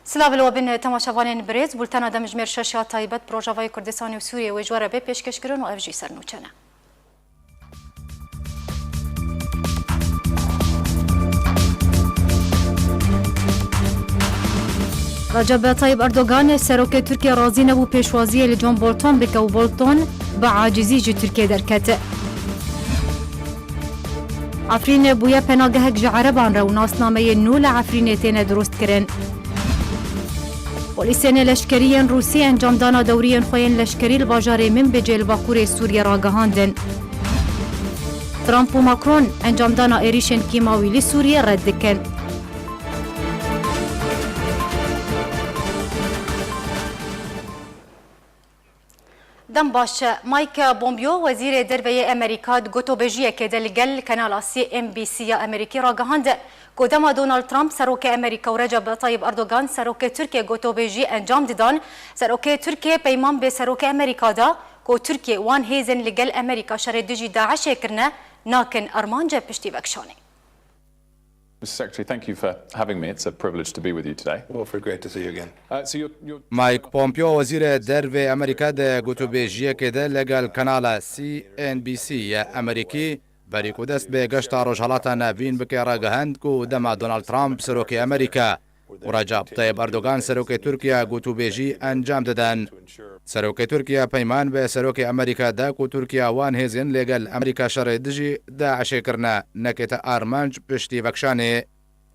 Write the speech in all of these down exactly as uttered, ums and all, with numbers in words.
Silav li we bin temaşevanên birêz, bultena demjimêr şeş ya taybet bi Rojavayê Kurdistanê û Sûriyê wê ji we re bê pêşkêşkirin û ev jî sernûçe ne. Recep Tayyip Erdogan, serokê Tirkiye razî nebû pêşwaziyê li John Bolton bike û Bolton bi acizî ji Tirkiye derket. Efrîn bûye penagehek ji Ereban re û nasnameyên nû li Efrînê têne dirustkirin. Polîsên leşkerî yên Rûsî encamdana dewriyên xwe yên leşkerî li bajarê Minbicê li bakurê Sûriyê ragihandin. Trump û Macron encamdana êrîşên kîmawî li Sûriyê red dikin. Dem baş. Mike Pompeo, wezîrê derve yê Amerîka, di gotobêjiyekê de li gel Kanala C N B C ya Amerîkî ragihand ku dema Donald Trump, serokê Amerîka, û Recep Tayyip Erdogan, serokê Tirkiye, gotobêjî encam didan, serokê Tirkiye peyman bi serokê Amerîka da ku Tirkiye wan hêzên li gel Amerîka şerê dijî DAIŞ'ê kirine, nakin armanc piştî vekişanê. Mister Secretary, thank you for having me. It's a privilege to be with you today. Wilfred, great to see you again. Uh, so you're, you're Mike Pompeo, wezîrê dervê Amerîka, di gotûbêjiyekê de legel kanala C N B C ya Amerîkî, berî ku dest bi geşta Rojhalata Navîn bike, ragihand ku dema Donald Trump, serokê Amerîka, û Recep Tayyip Erdogan, serokê Tirkiye, gotûbêjî encam didin. Serokê Tirkiye peyman bi serokê Amerîka da ku Tirkiye wan hêzên lêgel Amerîka şerê dijî DAIŞ'ê kirine, nekête armanc piştî vekişanê.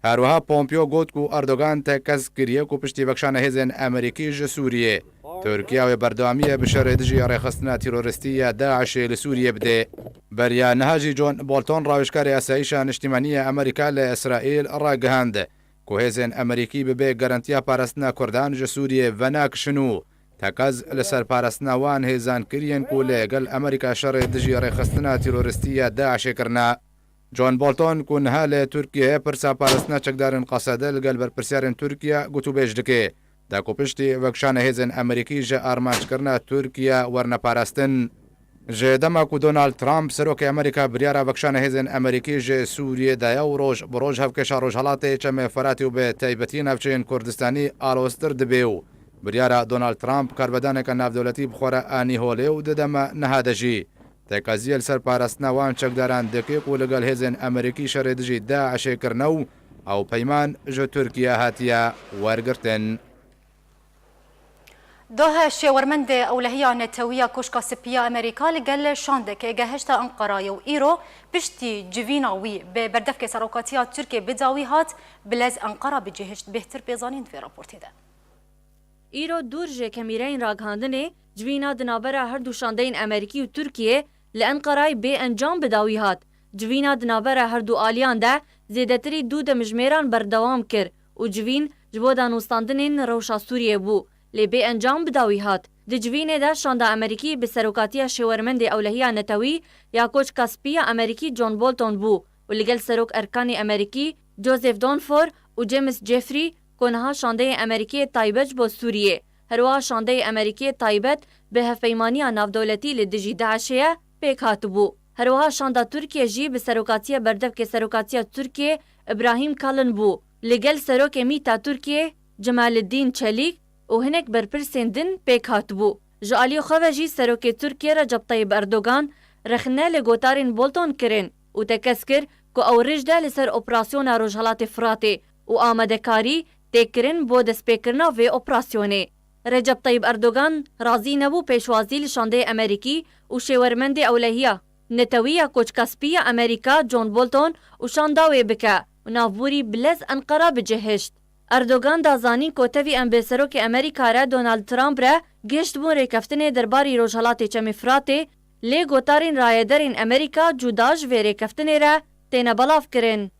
Her wiha Pompeo got ku Erdogan tekez kiriye ku piştî vekişana hêzên Amerîkî ji Sûriyê, Tirkiye wê berdewamiye bi şerê dijî rêxistina terorîstî ya DAIŞ'ê li Sûriyê bide. Beriya niha jî John Bolton, rawêjkarê Asayîşa Niştimanî ya Amerîka li Îsraîl, ragihand ku hêzên Amerîkî bi bê garantiya parastina Kurdan ji Sûriyê venakişin û tekez li ser parastina wan hêzan kiriyên ku li gel Amerîka şerê dijî rêxistina terorîstî ya DAIŞ'ê kirine. John Bolton ku niha li Tirkiyeyê pirsa parastina çekdarên Qesede li gel berpirsiyarên Tirkiye gotûbêj dike, da ku piştî vekişana hêzên Amerîkî ji armanckirina Tirkiye werne parastin. Ji dema ku Donald Trump, serokê Amerîka, biryara vekişana hêzên Amerîkî ji Sûriyê daye û roj bi roj hevkêşa Rojhelatê, Çemê Feratê û bi taybetî navçeyên Kurdistanî aloztir dibe û biryara Donald Trump karvedaneke navdewletî bi xwe re anî holê û di dema niha de jî tekeziyê li ser parastina wan çekdaran dike ku li gel hêzên Amerîkî şerê dijî DAIŞ'ê kirine û ew peyman ji Tirkiye hatiye wergirtin. Doh, şêwermendê ewlehiya netewî ya Koşka Spî ya Amerîka li gel şandekê gehişte Enqerayê û îro piştî civîna wî bi berdevkê serokatiya Tirkiyê bi dawî hat, bilez Enqera bicihişt. Bêhtir pêzanîn di vê raportê de. Îro dûr ji kamîreyên ragihandinê, civîna di navbera her du şandeyên Amerîkî û Tirkiyê li Enqerayê bê encam bi dawî hat. Civîna di navbera her du aliyan de zêdetirî du demjimêran berdewam kir û civîn ji bo danûstandinên rewşa Sûriyê bû, lê bê encam bi dawî hat. Di civînê de şanda Amerîkî bi serokatiya şêwermendê ewlehiya netewî ya Koçka Spî ya Amerîkî John Bolton bû û li gel Serok Erkanê Amerîkî Joseph Dunford û James Jeffrey ku niha şandeyê Amerîkiyê taybet ji bo Sûriyê, herwiha şandeyê Amerîkiyê taybet bi hevpeymaniya navdewletî li dijî DAIŞ'ê ye, pêk hatibû. Herwiha şanda Tirkiyê jî bi serokatiya berdevkê serokatiya Tirkiyê Ibrahim Kalin bû. Li gel serokê MÎT'a Tirkiyê Cemaleddîn Çelîk û hinek berpirsên din pêk hatibû. Ji aliyê xwe ve jî serokê Tirkiyê Recep Tayyip Erdogan rexne li gotarên Bolton kirin û tekez kir ku ew rij de li ser operasyona Rojhelatê Firatê û amadekarî tê kirin bo destpêkirina vê operasyonê. Recep Tayyip Erdogan razî nebû pêşwazî li şandeyê Amerîkî û şêwermendê ewlehiya netewî ya Koçka Spî ya Amerîka John Bolton û şanda wê bike û navbûrî bilez Enqera bicihişt. Erdogan da zanîn ku tevî em bi serokê Amerîka re Donald Trump re gihiştibûn rêkeftinê derbarî Rojhelatê Çemê Firatê, lê gotarên rayederên Amerîka cuda ji vê rêkeftinê re têne belav kirin.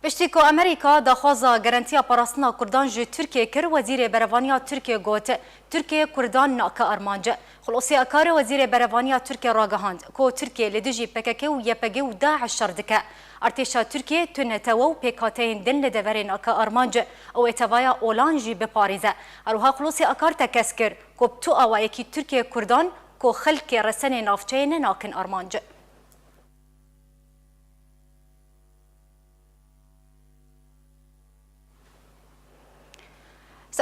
Piştî ku Amerîka daxwaza garantiya parastina Kurdan ji Tirkiyê kir, Wezîrê Berevaniya Tirkiyê got, Tirkiye Kurdan nake armanc. Xulosî Akar, Wezîrê Berevaniya Tirkiyê ragihand ku Tirkiye li dijî P K K û Y P G û DAIŞ şer dike. Artêşa Tirkiyê tu netewe û pêkhateyên din li deverê nake armanc, ew ê tevaya olan jî biparêze. Herwiha Xulosî Akar tekez kir ku bi tu awayekî Tirkiye Kurdan ku xelkê resenê navçeyê ne nakin armanc.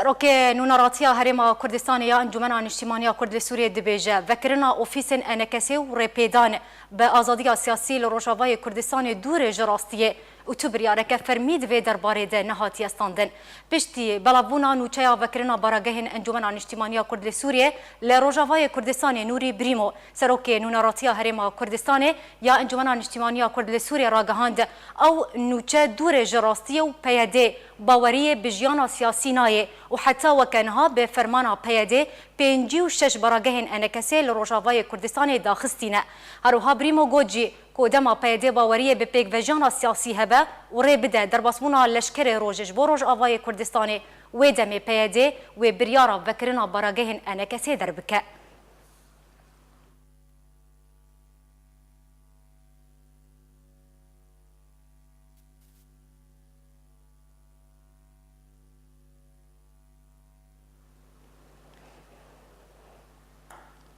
Rokê Nûneratiya Herêma Kurdistanê ya Encûmena Niştîmaniya Kurd li Sûriyê dibêje, vekirina ofîsên E N K S ê û rêpêdan bi azadiya siyasî li Rojavayê Kurdistanê dûr e ji rastiyê û tu biryareke fermî di vê derbarê de nehatiye standin. Piştî belavbûna nûçeya vekirina baragehên Encûmena Niştîmaniya Kurd li Sûriyê li Rojavayê Kurdistanê, Nûrî Brîmo, serokê Nûneratiya Herêma Kurdistanê ya Encûmena Niştîmaniya Kurd li Sûriyê ragihand, ew nûçe dûr e ji rastiyê û P Y D baweriyê bi jiyana siyasî nayê û heta weke niha bi fermana P Y D pêncî û şeş baragehên E N K S ê li Rojavayê Kurdistanê daxistîne. Her wiha Brîmo got jî ku dema P Y D baweriyê bi pêkvejiyana siyasî hebe û rê bide derbasbûna leşkerê roj ji bo Rojavayê Kurdistanê, wê demê P Y D wê biryara vekirina baragehên E N K S ê derbike.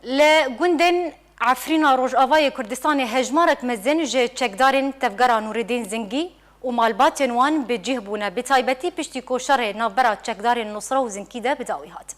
Li gundên Efrîna Rojavayê Kurdistanê hejmarek mezin ji çekdarên Tevgera Nûredîn Zingî û malbatên wan bi cih bûne, bi taybetî piştî ku şerê navbera çekdarên Nusra û Zinkî de bi dawî hat.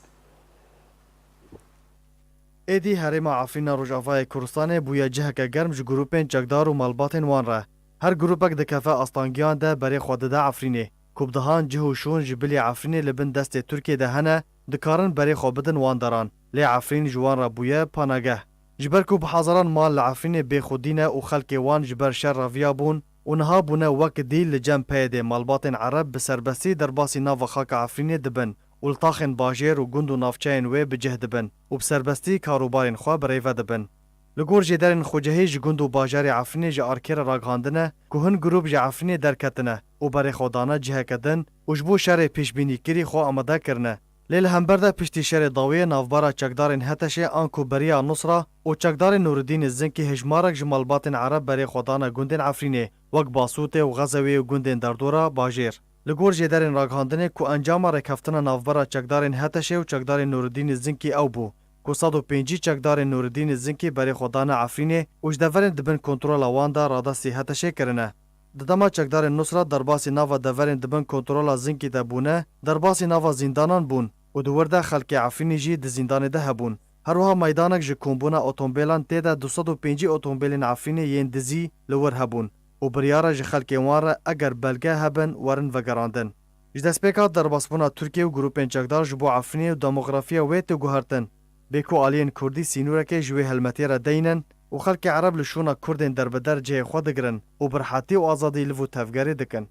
Êdî herêma Efrîna Rojavayê Kurdistanê bûye ciheke germ ji grûpên çekdar û malbatên wan re. Her grûpek dikeve astangiyan de berê xwe dide Efrînê, ku bi dehan cih û şûn ji bilî Efrînê li bin destê Tirkiyê de hene, dikarin berê xwe bidin wan deran. Lê Efrîn ji wan re bûye panageh. Ji ber ku bi hezaran mal li Efrînê bêxwedî ne û xelkê wan ji ber şer reviyabûn û niha bûne wek dîl li cem P Y D, malbatên Ereb bi serbestî derbasî nava xaka Efrînê dibin û li taxên bajêr û gund û navçeyên wê bi cih dibin û bi serbestî karûbarên xwe bi rêve dibin. Li gor jêderên xucehî ji gund û bajarê Efrînê ji arkê re ragihandine ku hin grûp ji Efrînê derketine û berê xwe dane ciheke din û ji bo şerê pêşbînîkirî xwe amade kirine. Lê li hember de piştî şerê dawiyê navbera çekdarên Heteşê anku beriya Nusra û çekdarên Nûredînê Zinkî hejmarek ji malbatên Ereb berê xwe dane gundên Efrînê, wek Basûtê û Xezewê û gundên derdora bajêr. Li gor jêderên ragihandinê ku encama rêkeftina navbera çekdarên Heteşê û çekdarên Nûredînê Zinkî ew bû ku sed û pêncî çekdarên Nûredînê Zinkî berê xwe dane Efrînê û ji deverên di bin kontrola wan de radestî Heteşê kirine. Di dema çekdarên Nusra derbasî nava deverên di bin kontrola Zinkî de bûne, derbasî nava zîndanan bûn û di wir de xelkê Efrînê jî di zîndanê de hebûn. Her wiha meydanek ji kombûna otomobîlan tê de du sed û pêncî otomobîlên Efrînê yên dizî li wir hebûn û biryar e ji xelkê wan re eger belge hebin werin vegerandin. Ji destpêka derbasbûna Tirkiye û grûpên çekdar ji bo Efrînê û demografiya wê tê guhertin, bê ku aliyên Kurdî sînoreke ji wê helmetê re deynin û xelkê Ereb li şûna Kurdên derbeder cihê xwe digirin û bi rehetî û azadî liv û tevgerê dikin.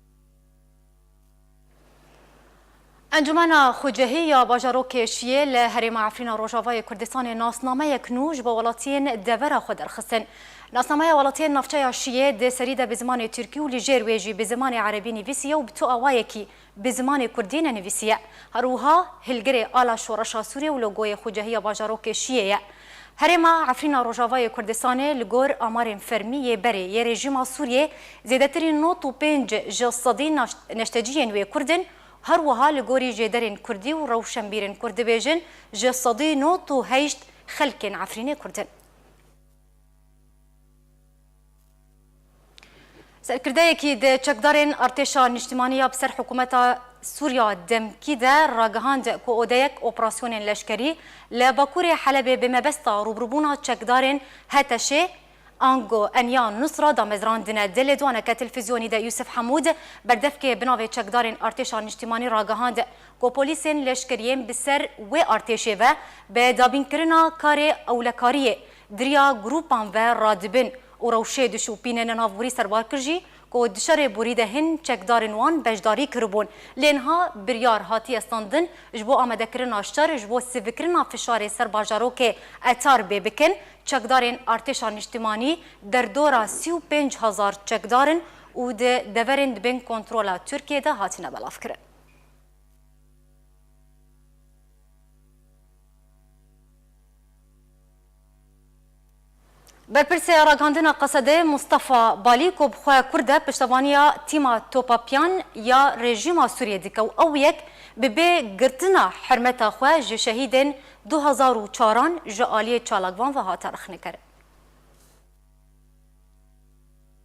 Encûmena Xucehî ya bajarokê Şiyê li herêma Efrîna Rojavayê Kurdistanê nasnameyek nû ji bo welatiyên devera xwe derxistin. Nasnameya welatiyên navçeya Şiyê di serî de bi zimanê tirkî û li jêr wê jî bi zimanê erebî nivîsiye û bi tu awayekî bi zimanê kurdî nenivîsiye. Her wiha hilgirê ala şoreşa Sûriyê û logoyê Xucehiya bajarokê Şiyê ye. Herêma Efrîna Rojavayê Kurdistanê li gor amarên fermî yê berê yê rejîma Sûriyê zêdetirî nod û pênc ji sedî naş-, neşteciyên wê kurd in. Her wiha li gorî jêderên kurdî û rewşenbîrên kurd dibêjin ji sedî nod û heşt xelkên Efrînê kurd in. Serkirdeyekî di çekdarên Artêşa Niştimanî ya bi ser hikûmeta Sûriya demkî de ragihand ku odeyek operasyonên leşkerî li bakurê Helebê bi mebesta rûbirûbûna çekdarên Heteşê ango Enya Nusra damezrandine. Di lêdwaneke televîzyonî de Yusuf Hemûd, berdevkê bi navê çekdarên Artêşa Niştimanî ragihand ku polîsên leşkeriyên bi ser wê artêşê ve bi dabînkirina karê ewlekariyê di riya grûpan ve radibin û rewşê dişopînin. Navborî serbar kir jî ku di şerê borî de hin çekdarên wan beşdarî kiribûn. Lê niha biryar hatiye standin ji bo amadekirina şer, ji bo sivikirina fişarê ser bajarokê Etar bê bikin. Çekdarên Artêşa Niştimanî derdora sî û pênc hezar çekdar in û di deverên di bin kontrola Tirkiyê de hatine belavkirin. Berpirsê ragihandina Qesedê Mustafa Balî ku bi xwe Kurd e, piştevaniya tîma Topa Piyan ya rejîma Sûriyê dike û ew yek bi bê girtina hermeta xwe ji şehîdên du hezar û çaran ji aliyê çalakvan ve hate rexnekirin.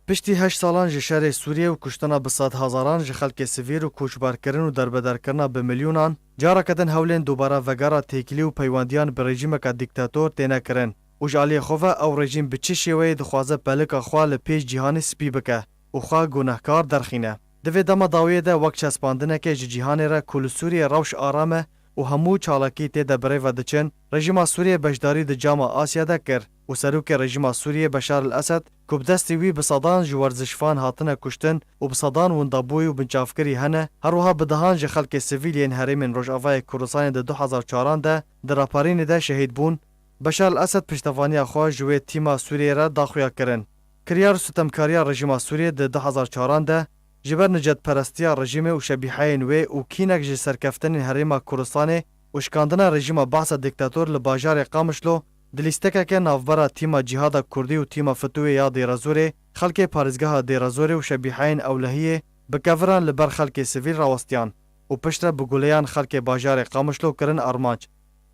Piştî heşt salan ji şerê Sûriyê û kuştina bi sedhezaran ji xelkê sivîl û koçberkirin û derbederkirina bi milyonan, careke din hewlên dubare vegera têkilî û peywendiyan bi rejîmeke dîktator têne kirin û ji aliyê xwe ve ew rejîm bi çi şêweyê dixwaze pelika xwe li pêş cîhanê spî bike û xwe gunehkar derxîne. Di vê dema dawiyê de wek çespandinekê ji cîhanê re ku li Sûriyê rewş aram e û hemû çalakî tê de bi rê ve diçin, rejîma Sûriyê beşdarî di Cama Asya de kir û serokê rejîma Sûriyê Beşar el Esed ku bi destê wî bi sedan ji werzişvan hatine kuştin û bi sedan windabûyî û binçavkirî hene, her wiha bi dehan ji xelkê sivîl yên herêmên Rojavayê Kurdistanê di du hezar çaran de di raperînê de şehîd bûn, Beşar el Esed piştevaniya xwe ji wê tîma Sûriyê re da xuya kirin. Kiryar û sitemkariya rejîma Sûriyê di du hezar çaran de ji ber nicetperestiya rejîmê û şebîheyên wê û kînek ji serkeftinên Herêma Kurdistanê û şikandina rejîma Behsa dîktator li bajarê Qamişlo di lîstekeke navbera tîma Cîhada Kurdî û tîma Fitûyê ya Dêrezorê xelkê parêzgeha Dêrezorê û şebîheyên ewlehiyê bi keviran li ber xelkê sivîl rawestiyan û piştre bi guleyan xelkê bajarê Qamişlo kirin armanc,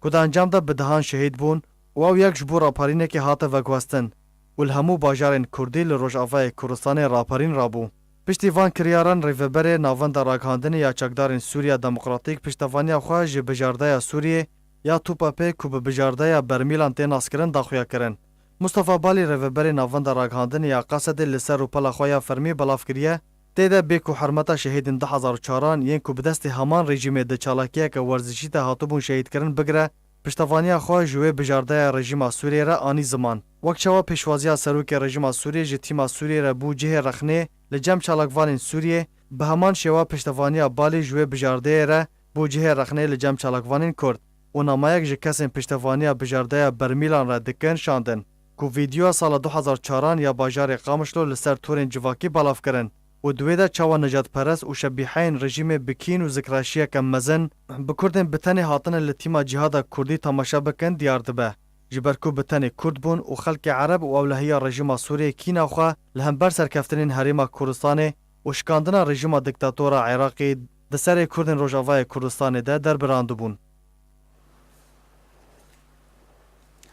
ku di encam de bi dehan şehîd bûn û ew yek ji bo raparînekê hate veguhestin û li hemû bajarên Kurdî li Rojavayê Kurdistanê raparîn rabû. Piştî van kiryaran Rêveberê Navenda Ragihandinê ya Çekdarên Sûriya Demokratîk piştevaniya xwe ji Bijardeya Sûriyê ya TUPAPê ku bi Bijardeya Bermîlan tê naskirin daxuya kirin. Mustafa Balî Rêveberê Navenda Ragihandinê ya Qesedê li ser rûpela xwe ya fermî belav kiriye, tê de bê ku hurmeta şehîdên du hezar û çaran yên ku bi destê heman rejîmê di çalakiyeke werzişî de hatibûn şehîdkirin bigire, piştevaniya xwe ji wê bijardeya rejîma Sûriyê re anî ziman. Wek çawa pêşwaziya serokê rejîma Sûriyê ji tîma Sûriyê re bû cihê rexnê li cem çalakvanên Sûriyê, bi heman şêwa piştevaniya Balî ji wê bijardeyê re bû cihê rexnê li cem çalakvanên Kurd û namayek ji kesên piştevaniya bijardeya Bermîlan re dikin şandin, ku vîdyoya sala du hezar çaran ya bajarê Qamişlo li ser torên civakî belav kirin û di wê de çawa nijadperest û şebîheyên rejîmê bi kîn û zikraşiyeke mezin bi Kurdên bi tenê hatine li tîma Cîhada Kurdî temaşe bikin diyar dibe. Ji ber ku bi tenê Kurd bûn û xelkê Ereb û ewlehiya rejîma Sûriyê kîna xwe li hember serkeftinên Herêma Kurdistanê û şikandina rejîma diktatora Iraqê di serê Kurdên Rojavayê Kurdistanê de derbirandibûn.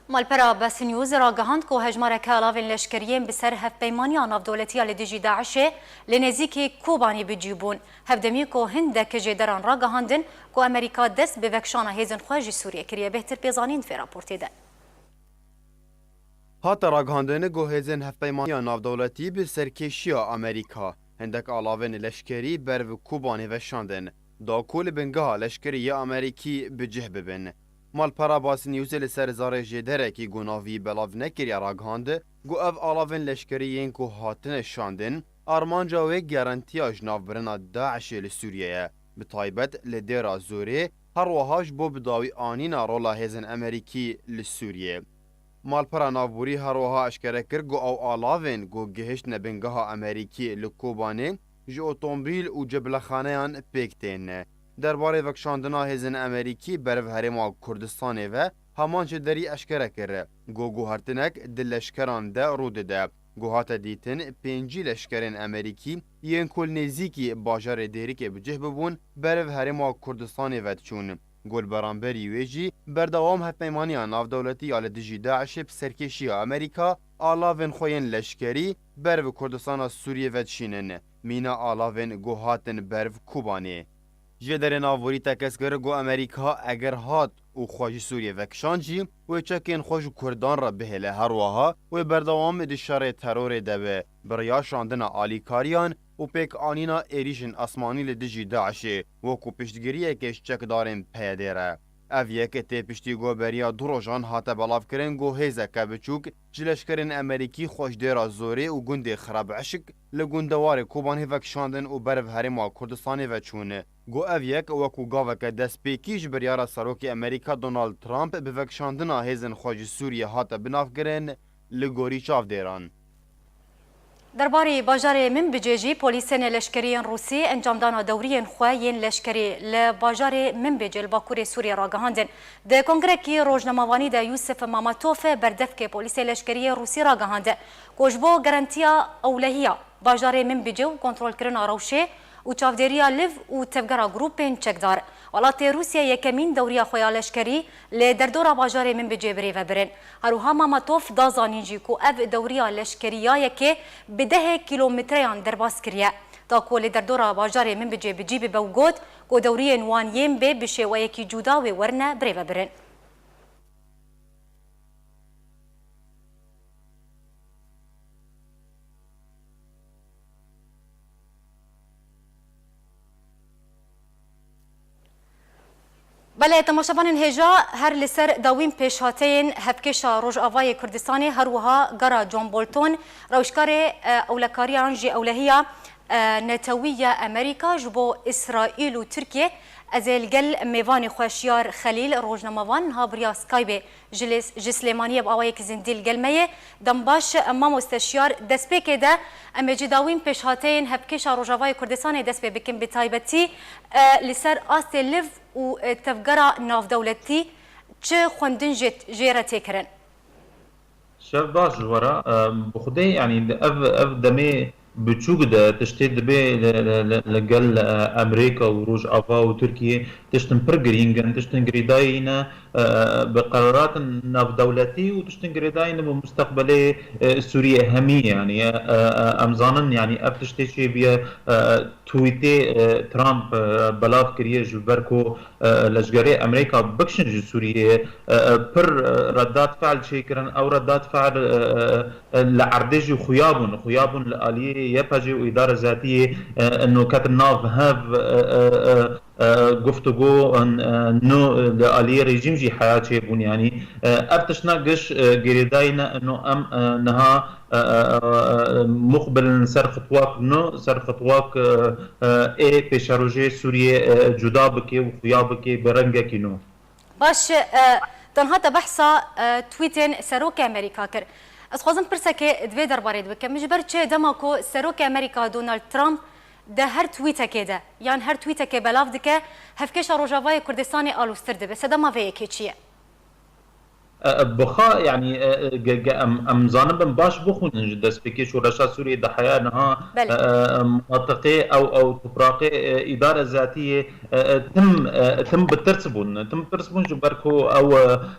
Malpera Bes News ragihand ku hejmareke alavên leşkeriyên bi ser hevpeymaniya navdewletî ya li dijî DAIŞê li nêzîkî Kobanê bi cî bûn. Hevdemî ku hindek jêderan ragihandin ku Amerîka dest bi vekişana hêzên xwe ji Sûriyê kiriye. Bêhtir pê zanîn di vê raportê de. Hate ragihandin ku hêzên hevpeymaniya navdewletî bi serkêşiya Amerîka hindek alavên leşkerî ber bi Kobanê veşandin, da ku li bingeha leşkerî yê Amerîkî bi cih bibin. Malpera Bas Newsê li ser zarê jêderekî ku navî belav nekiriye ragihand ku ev alavên leşkerî yên ku hatine şandin, armanca wê garantiya ji nav birina DAIŞê li Sûriyê ye, bi taybet li Dêra Zorê, her wiha ji bo bi dawî anîna rola hêzên Amerîkî li Sûriyê. Malpera navborî her wiha eşkere kir ku ew alavên ku gihiştine bingeha Amerîkî li Kobanê ji otomobîl û cebilexaneyan pêk tên. Derbarê vekişandina hêzên Amerîkî ber bi Herêma Kurdistanê ve, heman jêderî eşkere kir ku guhertinek di leşkeran de rû dide. Ku hate dîtin, pêncî leşkerên Amerîkî yên ku li nêzîkî bajarê Dêrikê bi cih bibûn, ber bi Herêma Kurdistanê ve diçûn. Ku li beramberî wê jî berdewam hevpeymaniya navdewletî ya li dijî DAIŞê bi serkêşiya Amerîka alavên xwe yên leşkerî ber bi Kurdistana Sûriyê vedişînin, mîna alavên ku hatin ber bi Kobanê. Jêderê navborî tekez kir ku Amerîka eger hat û xwe ji Sûriyê vekişand jî, wê çekên xwe ji Kurdan re bihêle, her wiha wê berdewam di şerê terorê de be, bi riya şandina alîkariyan û pêkanîna êrîşên asmanî li dijî DAIŞê, wekû piştgiriyeke ji çekdarên PYDê re. Ev yek tê piştî ku beriya du rojan hate belavkirin ku hêzeke biçûk ji leşkerên Amerîkî xwe ji Dêra Zorê û gundê Xirab Eşik li gundewarê Kobanê vekişandin û ber bi Herêma Kurdistanê ve çûn. Ku ev yek wekû gaveke destpêkî ji biryara Serokê Amerîka Donald Trump bi vekişandina hêzên xwe ji Sûriyê hate binavkirin, li gorî çavdêran. Derbarê bajarê Minbicê jî polîsên leşkerî yên Rûsî encamdana dewriyên xwe yên leşkerî li bajarê Minbicê li bakurê Sûriyê ragihandin. Di kongrekî rojnamevanî de Yusuf Mamatof, berdevkê polîsê leşkerî yê Rûsî ragihand ku ji bo garantiya ewlehiya bajarê Minbicê û kontrolkirina rewşê û çavdêriya liv û tevgera grûpên çekdar, Welatê Rûsya yekemîn dewriya xwe ya leşkerî li derdora bajarê Minbicê bi rê ve birin. Her wiha Mamatov da zanîn jî ku ev dewriya leşkerî ya yekê bi dehê kîlometreyan derbas kiriye. Da ku li derdora bajarê Minbicê bi cî bibe û got ku dewriyên wan yên bê bi şêweyekî cuda wê werine bi rê ve birin. Belê, temaşevanên hêja, her li ser dawîn pêşhateyên hevkêşa Rojavayê Kurdistanê, her wiha gera John Bolton, rewşkarê, e, ewlekariya an jî ewlehiya, e, netewî ya Amerîka ji bo Îsraîl û Tirkiye. Ez ê li gel mêvanê xwe Şiyar Xelîl, rojnamevan, niha bi riya Skypeê ji lê, ji Silêmaniyê bi awayekî zindî li gel me ye. Dem baş, mamoste Şiyar, destpêkê de em ê ji dawîn pêşhateyên hevkêşa Rojavayê Kurdistanê dest pê bikin, bi taybetî, e, li ser astê liv û, e, tevgera navdewletî çi xwendin jê, jê re tê kirin? Şev baş ji we re. E, bi Xwedê, yanî, ev, ev demê biçûk de tiştê dibê li, li, li, li gel, e, Amerîka û Rojava û Tirkiye tiştin pir girîng in, tiştin girêdayî ne, e, bi qeraratên navdewletî û tiştin girêdayî ne bi mustaqbelê, e, Sûriyê hemî, yanî, e, e, em zanin, yanî, ev tiştê çêbûye, e, tweetê, e, Trump, e, belav kiriye ji ber ku, e, leşgerê Amerîka bikişin ji Sûriyeyê, e, e, pir, e, reddat fe'l çêkirin. Ew reddat fe'l, e, e, e, li erdê jî xuya bûn. Xuya bûn li aliyê Y P G û îdara zatiyê, e, ino ketin nav hev, e, e, e, e, guftûgo, e, e, no, e, li aliyê rejîm jî heya çêbûn. Yanî, e, ev tiştna giş, e, girêdayî ne, ino em, e, niha, e, e, e, muqbilin ser xitwak no, ser xitwak, e, e, ê pêşerojê Sûriyê, e, cuda bike û xuya bike bi rengekî nû. Baş, e, tenha te behsa, e, tweetên Serokê Amerîka kir. Ez xwazim pirsekê di vê derbarê de bikim. Ji ber çi dema ku Serokê Amerîka Donald Trump di her tweetekê de, yan her tweetekê belav dike, hevkêşa Rojavayê Kurdistanê aloztir dibe? Sedema vê yekê çi ye? E, e, bixa, yanî, e, e, ge, ge em, em zanibin baş bixwînin ji destpêkê şoreşa Sûriyê de heya niha, Belê. e, e, e, matiqê ew, ew topraqê, e, îdare zatiyê, e, e, tim, e, tim bi tirs bûn. Tim bi tirs bûn ji ber ku ew,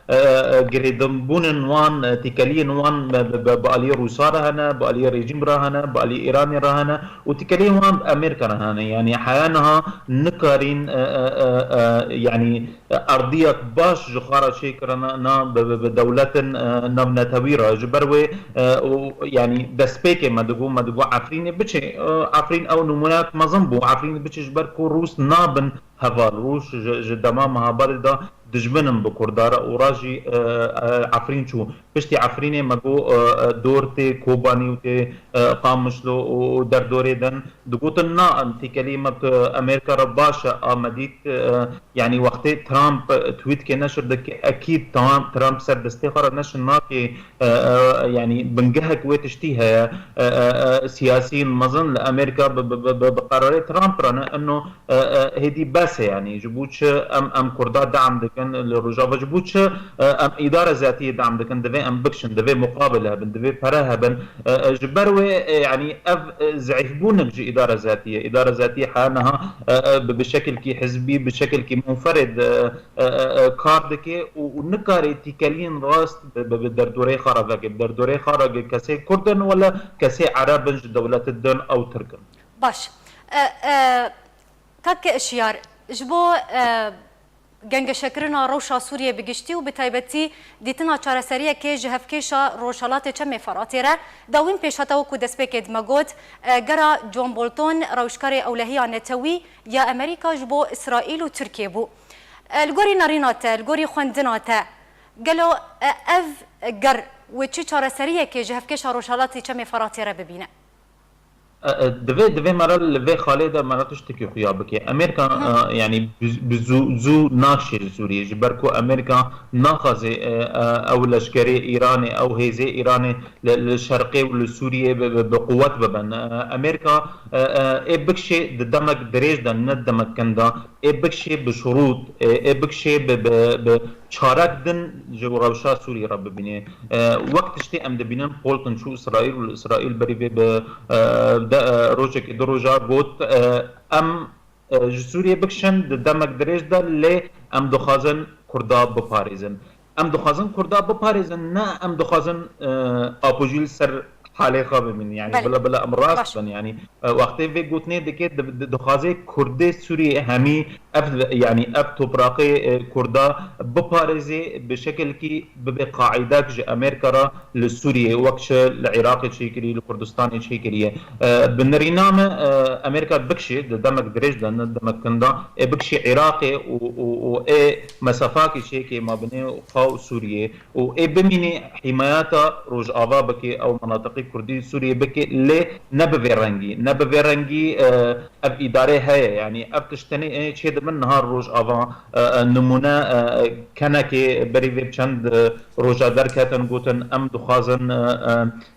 e, e, e, girêdinbûnên wan, e, têkeliyên wan bi, bi, bi, bi aliyê Rûsa re hene, bi aliyê rejîm re hene, bi aliyê Îranê re hene û têkeliyên wan bi Amerîka re hene. Yanî heya niha nikarîn, e, e, e, e, yanî, erdiyek baş ji xwe re çêkirine, na bi, bi, bi dewletin, e, navnetewî re. Ji ber wê, e, û, yanî destpêkê me digot, me digot Efrînê biçe. E, Efrîn ew nimûneyek mezin bû. Efrînê biçe ji ber ku Rûs nabin heval. Rûs ji, ji dema mehabadê de dijmin in bi Kurda re û ra jî, e, e, Efrîn çû. Piştî Efrînê me got, e, e, dor tê Kobanî û tê, e, Qamişlo û, û derdorê din. Digotin na, em têkelî me bi Amerîka re baş e, a me dît, e, Yanî wextê Trump, e, tweetkê neşir dike, ekîd Trump, Trump ser destê xwe re neşir nake, e, e, yanî bingehek wê tiştî heye. E, e, e, siyasiyên mezin li Amerîka bi, bi, bi, bi, bi qerarê Trump re ne, ino, e, e, hêdî bes e, yanî ji bo çi em, em Kurda deam dikin li Rojava, ji bo çi, e, em îdare zatiyê deam dikin, divê em bikişin, divê muqabil hebin, divê pere hebin. E, e, ji ber wê, e, yanî ev, e, zeîfbûnek ji îdare zatiyê. Îdare zatiyê heya niha, e, e, bi, bi şekilkî hizbî, bi şekilkî munferid, e, e, e, e, kar dike û, û nikare tîkeliyên rast bi, bi, bi derdoreyê xwe re veke. Bi derdoreyê xwe re kesê Kurd in wele kesê Ereb in ji dewletê din ew Tirk in. Baş. E, e, Kak Şiyar, ji bo, e, gengeşekirina rewşa Sûriyê bi giştî û bi taybetî dîtina çareseriyekê ji hevkêşa Rojhelatê Çemê Feratê re, dawîn pêşhate wekû destpêkê dime got, e, gera John Bolton rewşkarê ewlehiya netewî ya Amerîka ji bo Îsraîl û Tirkiye bû. E, li gorî nerîna te, li gorî xwendina te, gelo, e, ev ger wê çi çareseriyekê ji hevkêşa Rojhelatê Çemê Feratê re bibîne? E, e, divê, divê me re li vê xalê de me re tiştekî xuya bike. Amerîka, Hı. e, yanî bi, bi zû, zû naşê li Sûriyê. Ji ber ku Amerîka naxwaze, e, e, ew leşkerê Îranê, ew hêzê Îranê li, li şerqê û li Sûriyê bi, bi, bi quwet bibin. E, Amerîka, e, e, ê bikşê di demek dirêj de, ne demek kin de, ê bikşê bi şurût, e, ê bikşê bi, bi, bi çarek din ji rewşa Sûrî re bibîne. E, wek tiştê em dibînin, Bolton çû Îsraîl û li Îsraîl berî vê bi, e, de, e, rojekê du roja got, e, em e, ji Sûriyê bikişin di demek dirêj de, lê em dixwazin Kurda biparêzin. Em dixwazin Kurda biparêzin, ne em dixwazin, e, apojî li ser halê xwe bimînin. Yanî Belê. bila bila em rast Baş. bin. Yanî, e, wextê vê gotinê dike, di, di, dixwaze Kurdê Sûriyê hemî ev, yanî ev topraqê, e, Kurda biparêzê, bi şekilkî bibe qaîdek ji Amerîka re li Sûriyê, wek çi li Iraqê çêkirî, li Kurdistanê çêkiriye. E, bi nirîna me, e, Amerîka bikişê di demek dirêj de, ne demek kinda, ê bikişê Iraqê û, û, û ê mesafakî çêkê mabinê xwe û Sûriyê û ê bimînê hîmayeta Rojava bike, ew menatiqî Kurdî Sûriyê bike, lê ne bi vê rengî, ne bi vê rengî, e, ev îdare heye. Yanî ev tişt tenê, e, çê dibin niha Rojava, e, e, nimûne, e, kenekê berî vê çend, e, roja derketin, gotin, em dixwazin, e,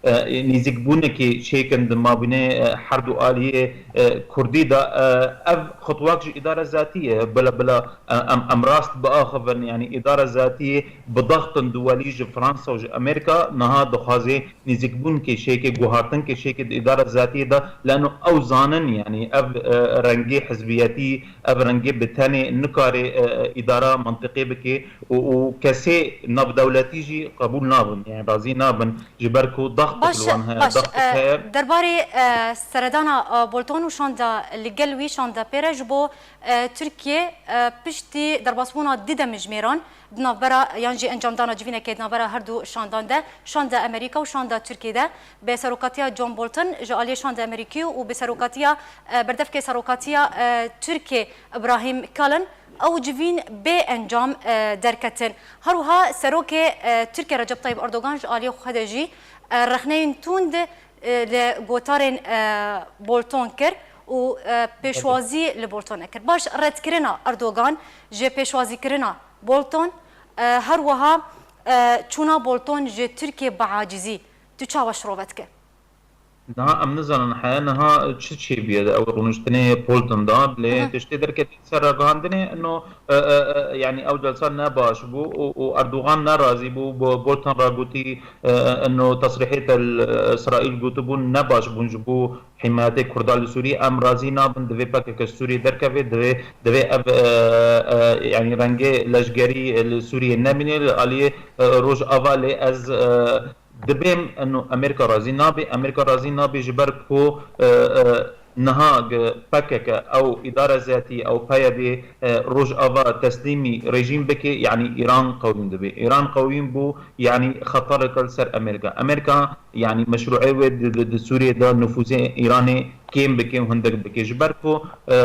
e, e, nîzîkbûnekê çêkin di mabînê, e, her du aliyê, e, Kurdî de. E, ev xutwak ji îdara zatî ye. Bila bila, e, em, em rast biaxivin, yanî îdara zatî bi daxtin duwelî ji Fransa û ji Amerîka niha dixwaze nîzîkbûn kêşeyekê, guhartin kêşeyekê di îdara zatiyê de, leno ew zanin, yanî ev, e, rengê hizbiyetî, ev rengê bi tenê nikare, e, e, îdara mantiqê bike û, û kesê navdewletî jî qebûl nabin, yanî razî nabin, ji ber ku daxtik Baş, li wan heye, baş. daxtik E, heye. derbarê, e, seredana, e, Bolton û şanda li gel wî şanda pê re ji bo, e, Tirkiye, e, piştî derbasbûna di demjimêran, di navbera yan jî encamdana civînekê di navbera her du şandan de, şanda Amerîka û şanda Tirkiye de, bi serokatiya John Bolton ji aliyê şanda Amerîkî û bi serokatiya, e, berdevkê serokatiya, e, Tirkiye Ibrahim Kalin, ew civîn bê encam, e, derketin. Her wiha serokê, e, Tirkiye Recep Tayyip Erdogan ji aliyê xwe de jî, e, rexneyên tund, e, li gotarên, e, Bolton kir û, e, pêşwazî li Bolton kir. Baş, redkirina Erdogan ji pêşwazîkirina Bolton, e, her wiha, e, çûna Bolton ji Tirkiye bi acizî, tu çawa şirove dike? Niha em nizanin heye niha çi çêbûye di ew rûniştinê Bolton de, lê Hı hı. tiştê derketî ser ragihandinê, ino, e, e, e, yanî ew celsa ne baş bû û, û Erdogan ne razî bû. Bo-, Bolton re gotî, e, e, ino tesrîhê te li Îsraîl gotibûn ne baş bûn ji bo hîmayetê Kurda li Sûriyê. Em razî nabin, divê P K K ji Sûriyê derkeve, divê, divê ev, e, e, yanî rengê leşgerî li Sûriyê nemîne. Li aliyê, e, Rojava lê ez, e, dibêm, eno Amerîka razî nabe, Amerîka razî nabe ji ber ku, e, e, niha ge P K K ew îdara zatî, ew P Y D, e, Rojava teslîmî rejîm bike, yanî Îran qewîn dibe. Îran qewîn bû, yanî xeterek li ser Amerîka. Amerîka, yanî meşrûê wê di, di, di Sûriyê de nufûzê Îranê kêm bike û hindik bike. Ji ber ku, e, e,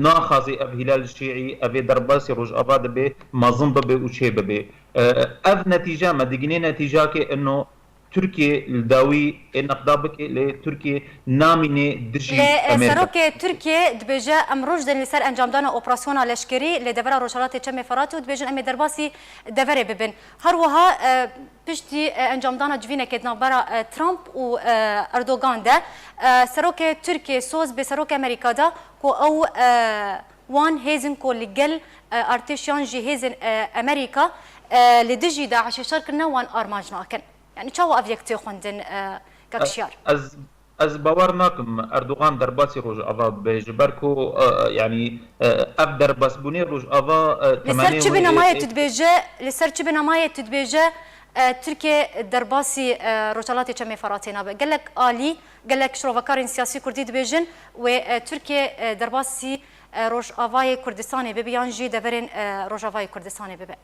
naxwaze ev hîlal şîî, ev ê derbasî Rojava dibe, mezin bibe û çê bibe. E, ev netîce me digîne netîcakê ino Tirkiye li dawî ê neqda bike, lê Tirkiye namîne dijî Lê, e, Amerîka. serokê Tirkiye dibêje, em roj din li ser encamdana operasyona leşkerî li devera Rojhelatê Çemê Feratê û dibêjin em ê derbasî deverê bibin. Her wiha, e, piştî, e, encamdana civînekê di navbera, e, Trump û, e, Erdogan de, e, serokê Tirkiye soz bi serokê Amerîka da ku ew, e, wan hêzin ku li gel, e, artêş yan jî hêzên, e, Amerîka, e, li dijî DAIŞê şer kirine, wan armanc nakin. Yanî çawa ev yek tê xwendin, e, kek Şiyar? Ez, ez bawer nakim Erdogan derbasî Rojava bibe, ji ber ku, e, yanî, e, ev derbasbûnê Rojava, e, Li ser temenê çi wê ê, binemayê ê tu dibêje, li ser çi binemayê tu dibêje, e, Tirkiye derbasî, e, Rojhelatê Çemê Feratê nabe? Gelek alî, gelek şirovekarên siyasî kurdî dibêjin wê, e, Tirkiye, e, derbasî, e, Rojavayê Kurdistanê bibe yan jî deverên, e, Rojavayê Kurdistanê bibe.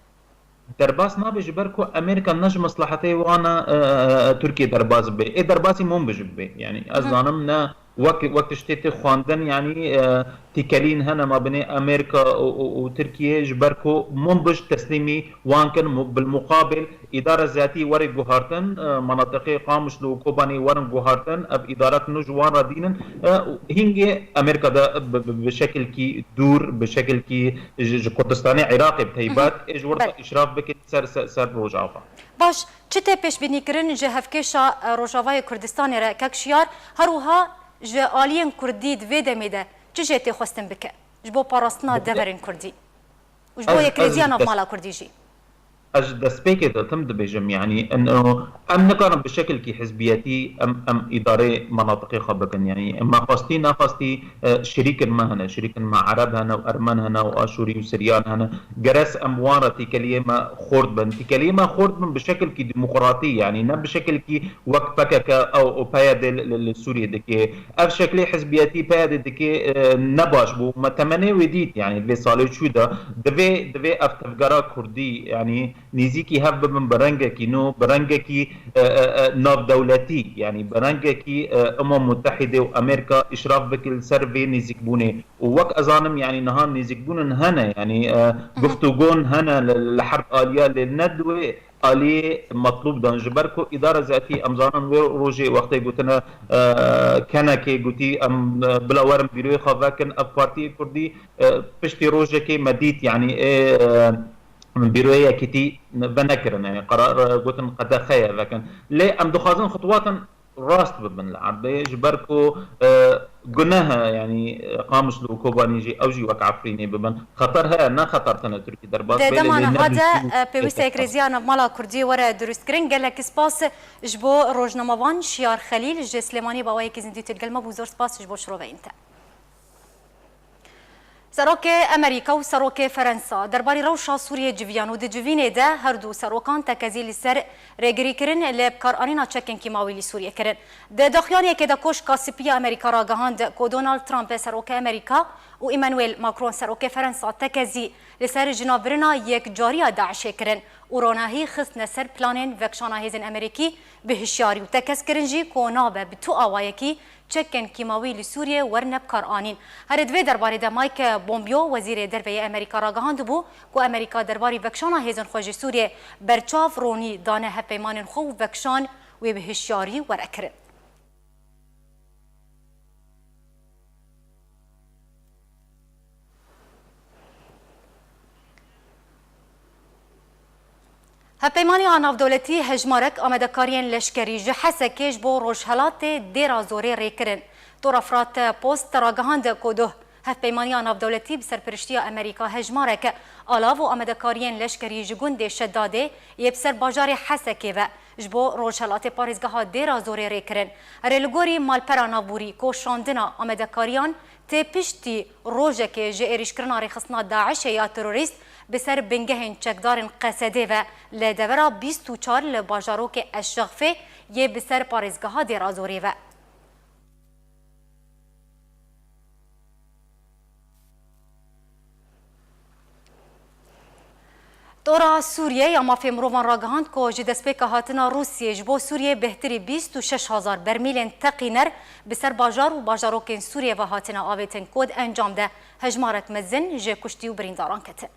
Derbas nabe ji ber ku Amerîka ne ji meslehetê wan e, e, e, Tirkiye derbas bibe. Ê derbasî Munbij bibe. Yanî ez Hı hı. zanim ne wek, wek tiştê tê xwendin, yanî, e, tîkelîn hene mabinê Amerîka û, û, û Tirkiye, ji ber ku Munbij teslîmî wan kin, mu-, bil muqabil îdara zatî were guhartin, e, menatiqê Qamişlo û Kobanê werin guhartin, ev îdaret nû ji wan re dînin, e, û hingê Amerîka de bi, bi, bi şekilkî dûr, bi şekilkî ji, ji Kurdistanê Iraqê bi Hı hı. taybet, ê ji wir de Belê. îşraf bikin ser, ser, ser Rojava. Baş, çi tê pêşbînîkirin ji hevkêşa, e, Rojavayê Kurdistanê re kek Şiyar, her wiha ji aliyên Kurdî di vê demê de çi jê tê xwestin bike ji bo parastina Bi- deverên Kurdî û ji bo Ez, ez yekrêziya ji navmala Kurdî jî? Ez ji destpêkê didim dibêjim, yanî ino em nikarin bi şekilkî hizbiyetî em, em îdarê menatiqê xwe bikin. Yanî me xwestî nexwestî, e, şirîkin me hene, şirîkin me Ereb hene û Ermen hene û Aşûrî û Siryan hene. Gerek em wan re têkeliyê me xurt bin. Têkeliyê me xurt bin bi şekilkî demokratî, yanî ne bi şekilkî wek P K K ew û P Y D li, li, li Sûriyê dike. Ev şeklê hizbiyetî P Y D dike, e, ne baş bû. Me temenê wê dît, yanî vê salê çû de. Divê, divê ev tevgera kurdî, yanî nêzîkî hev bibin bi rengekî nû, bi rengekî, e, e, e, navdewletî, yanî bi rengekî, e, Umem Mutehîde û Amerîka îşraf bike li ser vê nêzîkbûnê. Û wek ez zanim, yanî niha nêzîkbûnin hene, yanî, e, guftûgon hene li, li her aliya, lê ne di wê aliyê metlûb dan. Ji ber ku îdara zetî, em zanin wê rojê wextê gotine, e, kenekê gotî, em, e, bila werin bîroyê xwe vekin, ev partiyê kurdî, e, piştî rojekê me dît, yanî ê, e, bîroyê yekîtî venekirin, yanî qerar, e, gotin qedexe ye vekin. Lê em dixwazin xutwatin rast bibin li erdê, ji ber ku, e, guneh e, yanî, e, Qamişlo û Kobanî jî, ew jî wek Efrînê bibin. Xeter heye, ne xeter tene Tirkî derbas Di be, lê dema lê niha de, nebî e, pêwîst e pêşkete. Krêziya navmala kurdî were durustkirin. Gelek spas ji bo rojnamevan Şiyar Xelîl ji Silêmaniyê bi awayekî zindî tu digel me bû. Zor spas ji bo şiroveyên te. Serokê Amerîka û Serokê Ferensa derbarî rewşa Sûriyê civiyan û di civînê de her du serokan tekezî li ser rêgirîkirin lê bikaranîna çekên kîmawî li Sûriyê kirin. Di daxuyaniyekê de Koşka Spî ya Amerîka ragihand ku Donald Trump, Serokê Amerîka, û Emmanuel Macron, Serokê Ferensa, tekezî li ser jinavbirina yekcariya DAIŞê kirin û ronahî xistine ser planên vekişana hêzên Amerîkî bi hişyarî û tekez kirin jî ku nabe bi tu awayekî çekên kîmawî li Sûriyê werine bikaranîn. Herê di vê derbarê de Mike Pompeo, Wezîrê Derve yê Amerîka ragihandibû ku Amerîka derbarî vekişana hêzên xwe ji Sûriyê berçav ronî dane hevpeymanên xwe û vekişan wê bi hişyarî were kirin. Hevpeymaniya navdewletî hejmarek amadekariyên leşkerî ji Hesekê ji bo rojhelatê Dêra Zorê rê kirin. Tora Fırat Post ragihand ku duh hevpeymaniya navdewletî bi serpiriştiya Amerîka hejmarek alav û amadekariyên leşkerî ji gundê Şedadê yê bi ser bajarê Hesekê ve ji bo rojhelatê parêzgeha Dêra Zorê rê kirin. Herê li gorî malpera navborî, ku şandina amadekariyan tê piştî rojekê ji êrîşkirina rêxistina DAIŞê ya terorîst bi ser bingehên çekdarên Qesedê ve li devera bîst û çar li bajarokê Eşşexfê yê bi ser parêzgeha Dêra Zorê ve. Tora Sûriye ya Mafê Mirovan ragihand ku ji destpêka hatina Rûsiyê ji bo Sûriyê bêhtirî bîst û şeş hezar bermîlên teqîner bi ser bajar û bajarokên Sûriyê ve hatine avêtin ku di encam de hejmarek mezin ji kuştî û birîndaran ketin.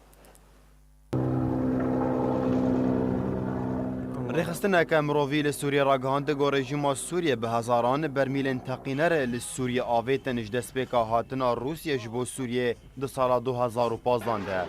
Rêxistineke mirovî li Sûriyê ragihand ku rejîma Sûriyê bi hezaran bermîlên teqîner li Sûriyê avêtin ji destpêka hatina Rûsiyê ji bo Sûriyê di sala du hezar û pazdan de.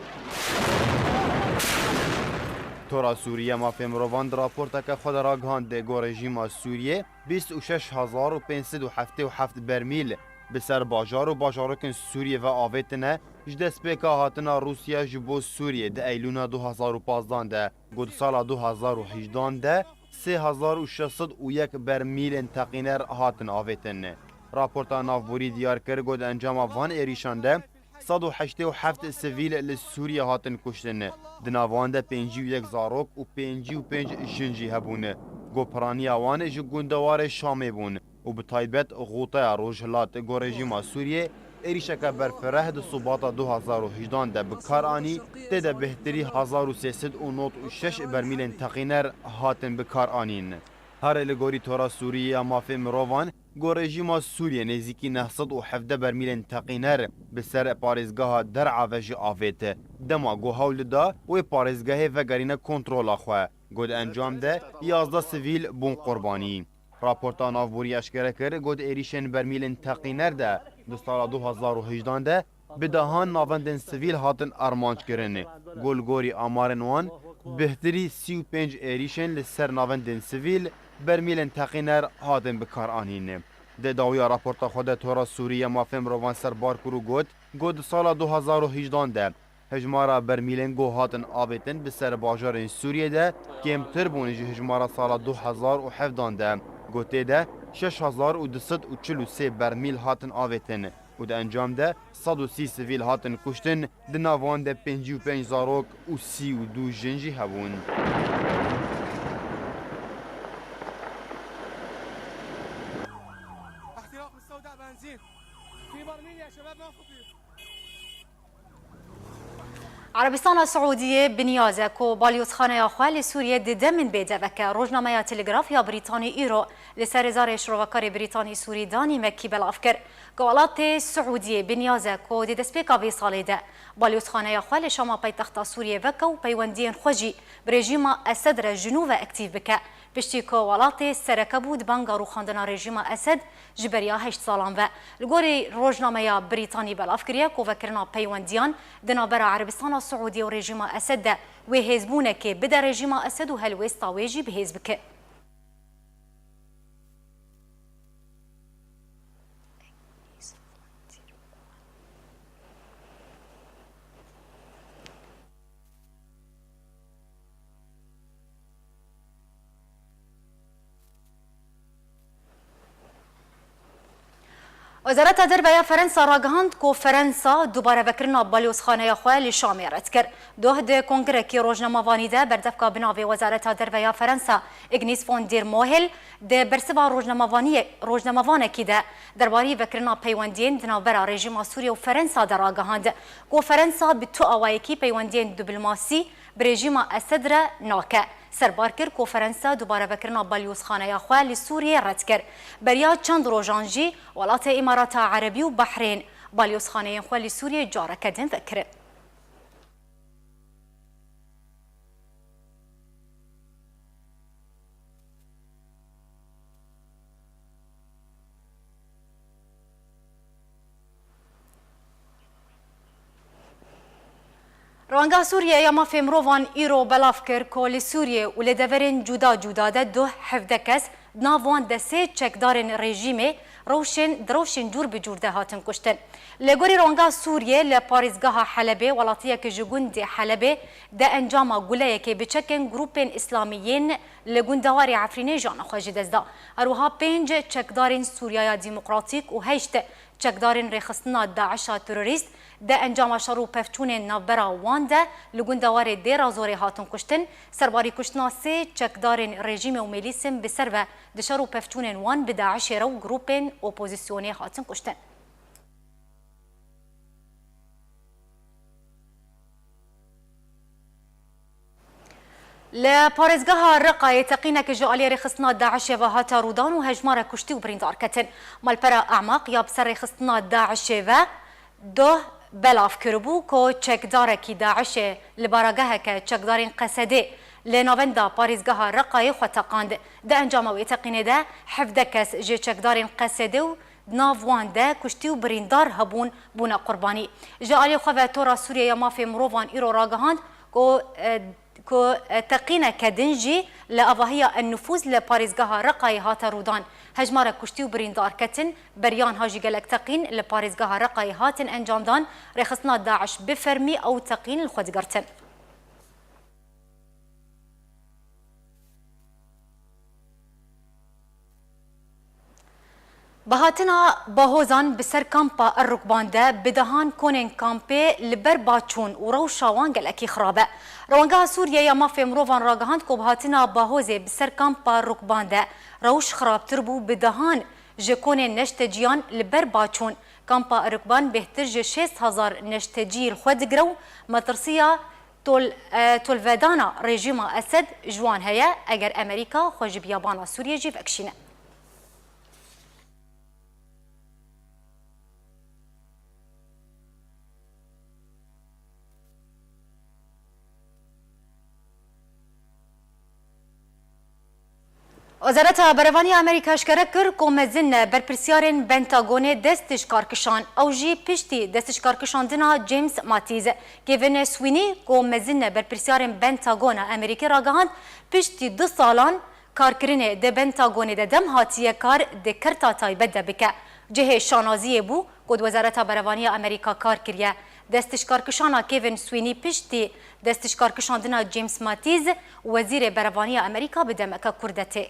Tora Sûriye Mafê Mirovan di raporteke xwe de ragihand ku rejîma Sûriyê bîst û şeş hezar û pênc sed û heftê û heft bermîl bi ser bajar û bajarokên Sûriyê ve avêtine ji destpêka hatina Rûsya ji bo Sûriyê di Eylûna du hezar û pazdan de, ku di sala du hezar û hejdan de sê hezar û şeş sed û yek bermîlên teqîner hatin avêtin. Raporta navborî diyar kir ku di encama van êrîşan de sed û heştê û heft sivîl li Sûriyê hatin kuştin. Di nav wan de pêncî û yek zarok û pêncî û pênc jin jî hebûn. Ku piraniya wan ji gundewarê Şamê bûn û bi taybet Xûteya Rojhilat ku rejîma Sûriyê êrîşeke berfireh di Subata du hezar û hejdan de bi kar anî, tê de bêhtirî hezar û sê sed û nod û şeş bermîlên teqîner hatin bi kar anîn. Herê li gorî Tora Sûriyê ya Mafê Mirovan, ku rejîma Sûriyê nêzîkî neh sed û hevdeh bermîlên teqîner bi ser parêzgeha Der'a ve jî avêt. Dema ku hewl dida wê parêzgehê vegerîne kontrola xwe, ku di encam de yazdeh sivîl bûn qurbanî. Raporta navborî eşkere kir, ku di êrîşên bermîlên teqîner de di sala du hezar û hejdan de bi dehan navendên sivîl hatin armanc kirin. Ku li gorî amarên wan, bêhtirî sî û pênc êrîşên li ser navendên sivîl bermîlên teqîner hatin bi kar anîn. Di dawiya raporta xwe de Tora Sûrî ya Mafê Mirovan serbar kir û got, ku di sala du hezar û hejdan de Hejmara bermîlên ku hatin avêtin bi ser bajarên Sûriyê de kêmtir bûn ji hejmara sala du hezar û hevdan de, ku tê de şeş hezar û du sed û çil û sê bermîl hatin avêtin û di encam de sed û sî sivîl hatin kuştin, di nav wan de pêncî û pênc zarok û sî û du jin jî hebûn. احتراق مستودع بنزين في برميل يا شباب، ما خطير. Erebistana Siûdiyê bi niyaz e ku balyozxaneya xwe li Sûriyê di demên bêdev veke. Rojnameya Telegraf ya Brîtanî îro li ser rêzarê şirovekarê Brîtanî Sûrî Danî Mekî belav kir ku welatê Siûdiyê bi niyaz e ku di destpêka vê salê de balyozxaneya xwe li Şama paytexta Sûriyê veke û peywendiyên xwe jî bi rejîma Esed re ji nû ve aktîf bike. Piştî ku welatê sereke bû di banga rûxandina rejîma Esed ji beriya heşt salan ve. Li gorî rojnameya Brîtanî belav kiriye ku vekirina peywendiyan di navbera Erebistana Siûdiyê û rejîma Esed de wê hêzbûnekê bide rejîma Esed û helwêsta wê jî bihêz bike. Wezareta Derve ya Ferensa ragihand ku Ferensa dubarevekirina balyozxaneya xwe li Şamê red kir. Doh di kongrekî rojnamevanî de berdevka binavê Wezareta Derve ya Ferensa Ignace von der Mohel di bersiva rojnamevaniyê-, rojnamevanekî de derbarî vekirina peywendiyên di navbera rejîma Sûriye û Ferensa de ragihand ku Ferensa bi tu awayekî peywendiyên diplomasî bi rejîma Esed re nake. Serbar kir ku Ferensa dubarevekirina balyozxaneya xwe li Sûriyê red kir. Beriya çend rojan jî welatê Îmarata Erebî û Behrên balyozxaneyên xwe li Sûriyê careke din vekirin. Rewanga Sûriye ya Mafê Mirovan îro belav kir ku li Sûriye û li deverên cuda cuda de duh hevdeh kes, di nav wan de sê çekdarên rejîmê rewşên, di rewşên cûr bi cûr de hatin kuştin. Li gorî Rewanga Sûriye li parêzgeha Helebê, welatiyeke ji gundê Helebê, de encama guleyekê bi çekên grûpên îslamî yên li gundewarê Efrînê jiyana xwe ji dest da. Her wiha pênc çekdarên Sûriyaya Demokratîk û heşt çekdarên rêxistina DAIŞa terorîst de encama şer û pevçûnên navbera wan de li gundewarê Dêra Zorê hatin kuştin. Serbarî kuştina sê çekdarên rejîmê û mêlîsên bi ser ve di şer û pevçûnên wan bi DAIŞê re û grûpên opozîsyonê hatin kuştin. Li parêzgeha Reqayê teqînek ji aliyê rêxistina DAIŞê ve hate rûdan û hejmarek kuştî û birîndar ketin. Malpera Emaq ya bi ser rêxistina DAIŞê ve doh belav kiribû ku çekdarekî DAIŞê li barageheke çekdarên Qesedê li navenda parêzgeha Reqayê xwe teqand. Di encama wê teqînê de hevdeh kes ji çekdarên Qesedê û di nav wan de kuştî û birîndar hebûn, bûne qurbanî. Ji alî xwe ve Tora Sûriye ya Mafê Mirovan îro ragihand ku, e, ku, e, teqîneke din jî li avahiya En Nufûz li parêzgeha Reqayê hate rûdan. Hejmarek kuştî û birîndar ketin, beriya niha jî gelek teqîn li parêzgeha Reqayê hatin encamdan. Rêxistina DAIŞ bi fermî ew teqîn li xwe digirtin. Bi hatina bahozan bi ser kampa Er Rukban de bi dehan konên kampê li ber ba çûn û rewşa wan gelekî xirab e. Rewengeha Sûriye ya Mafê Mirovan ragihand ku bi hatina bahozê bi ser kampa Rukban de rewş xirabtir bû, bi dehan ji konên neşteciyan li ber ba çûn. Kampa Er Rukban bêhtir ji şêst hezar neşteciyî li xwe digire û metirsiya tol-, e, tolvedana rejîma Esed ji wan heye, eger Amerîka xwe ji biyabana Sûriyê jî vekişîne. Wezareta Berevaniya Amerîka eşkere kir ku mezin berpirsiyarên Pentagonê dest ji kar kişand. Ew jî piştî dest ji kar kişandina James Mattis. Kevin Sweeney ku mezin berpirsiyarên Pentagona Amerîkî ragihand, piştî du salan karkirinê di Pentagonê de dem hatiye kar di kerta taybet de bike. Cihê şanaziyê bû ku di Wezareta Berevaniya Amerîka kar kiriye. Destişkarkişana Kevin Sweeney piştî destişkarkişandina James Mattis, wezîrê berevaniya Amerîka bi demeke kurde tê.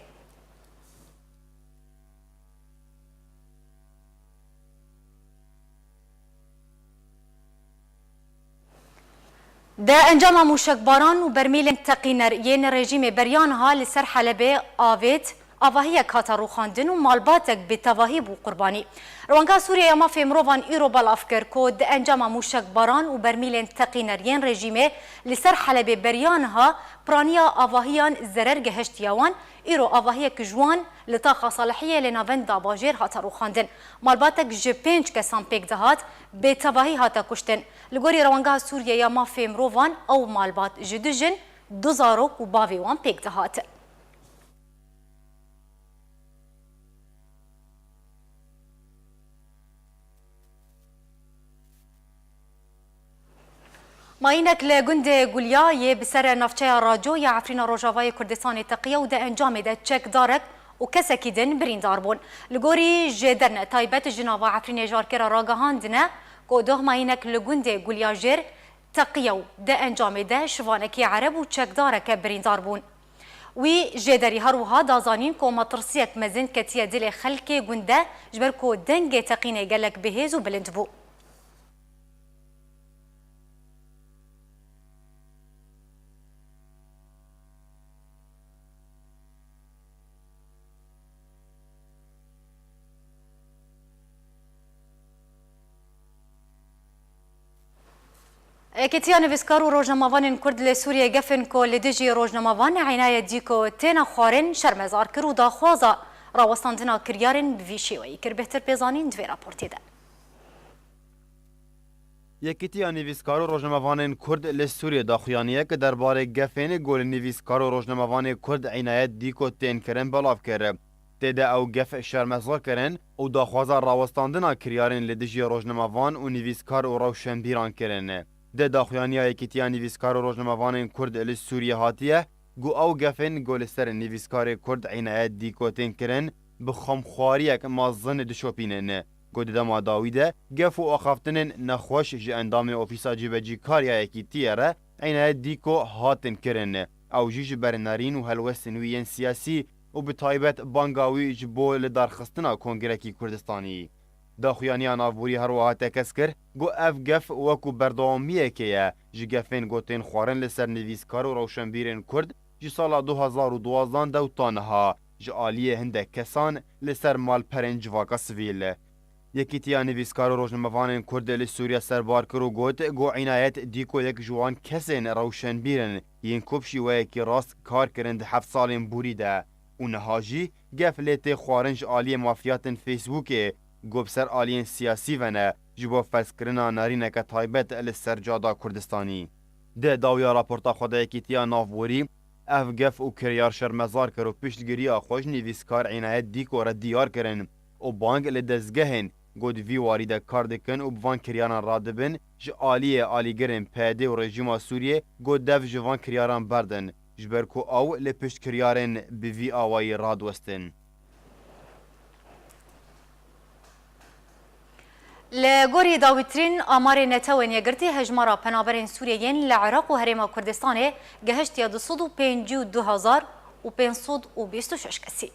Di encama mûşekbaran û bermîlên teqîner yên rejîmê beriya niha li ser Helebê avêt, avahiyek hate rûxandin û malbatek bêtevahî bû qurbanî. Rewanga Sûriye ya Mafê Mirovan îro belav kir ku di encama mûşekbaran û bermîlên teqîner yên rejîmê li ser Helebê beriya niha piraniya avahiyan zerer gehiştiye wan, îro avahiyek ji wan li taxa Salihiyê lê navenda bajêr hate rûxandin. Malbatek ji pênc kesan pêk dihat, bêtevahî hate kuştin. Li gorî Rewangeha Sûriye ya Mafê Mirovan, ew malbat ji du jin, du zarok û bavê wan pêk dihat. Mayînek li gundê Gulya yê bi ser navçeya Raco ya Efrîna Rojavayê Kurdistanê teqiye û di encamê de çekdarek û kesekî din birîndar bûn. Li gorî ji derne taybet ji nava Efrînê ji Arkê re ragihandine ku doh mayînek li gundê Gulya Jêr teqiye û di encamê de şivanekî ereb û çekdareke birîndar bûn. Wî jêderî her wiha da zanîn ku metirsiyek mezin ketiye dilê xelkê gund de, ji ber ku dengê teqînê gelek bihêz û bilind bû. Yekîtiya Nivîskar û Rojnamevanên Kurd li Sûriyê gefên ku li dijî rojnamevan Înayet Dîko têne xwarin şermezar kir û daxwaza rawestandina kiryarên bi vî şêweyî kir. Bêhtir pê zanîn di vê raportê de. Yekîtiya Nivîskar û Rojnamevanên Kurd li Sûriyê daxuyaniyek derbarê gefên ku li nivîskar û rojnamevanê Kurd Înayet Dîko tên kirin belav kir. Tê de ew gef şermezar kirin û daxwaza rawestandina kiryarên li dijî rojnamevan û nivîskar û rewşenbîran kirin. Di daxuyaniya Yekîtiya Nivîskar û Rojnamevanên Kurd li Sûriyê hatiye ku ew gefên ku li ser nivîskarê Kurd Înayet Dîko tên kirin, bi xemxwariyek mezin dişopînin. Ku di dema dawî de gef û axaftinên nexweş ji endamê Ofîsa Cîbecîkar ya Yekîtiyê re Înayet Dîko hatin kirin. Ew jî ji ber nerîn û helwestên wî yên siyasî û bi taybet banga wî ji bo lidarxistina Kongrekî Kurdistanî. Daxuyaniya navborî her wiha tekez kir ku ev gef wekû berdewamiyekê ye ji gefên ku tên xwarin li ser nivîskar û rewşenbîrên Kurd ji sala du hezar û duwazdan de û ta niha ji aliyê hindek kesan li ser malperên civaka sivîl. Yekîtiya Nivîskar û Rojnamevanên Kurd li Sûriye serbar kir û got ku Înayet Dîko yek ji wan kesên rewşenbîr in yên ku bi şîweyekî rast kar kirin di heft salên borî de û niha jî gef lê tê xwarin ji aliyê mafiyatên Facebookê ku bi ser aliyên siyasî ve ne, ji bo ferzkirina nerîneke taybet li ser cada Kurdistanî. Di dawiya raporta xwe de Yekîtiya Navborî ev gef û kiryar şermezar kir û piştgiriya xwe ji nivîskar Înayet Dîko re diyar kirin û bang li dezgehên ku di vî warî de kar dikin û bi van kiryaran radibin ji aliyê alîgirên P Y D û rejîma Sûriyê ku dev ji van kiryaran berdin, ji ber ku ew li pişt kiryarên bi vî awayî radiwestin. Li gorî dawîtirîn amarê Netewên Yekgirtî, hejmara penaberên Sûriyê yên li Iraq û Herêma Kurdistanê gehiştiye du sed û pêncî û du hezar û pênc sed û bîst û şeş kesî.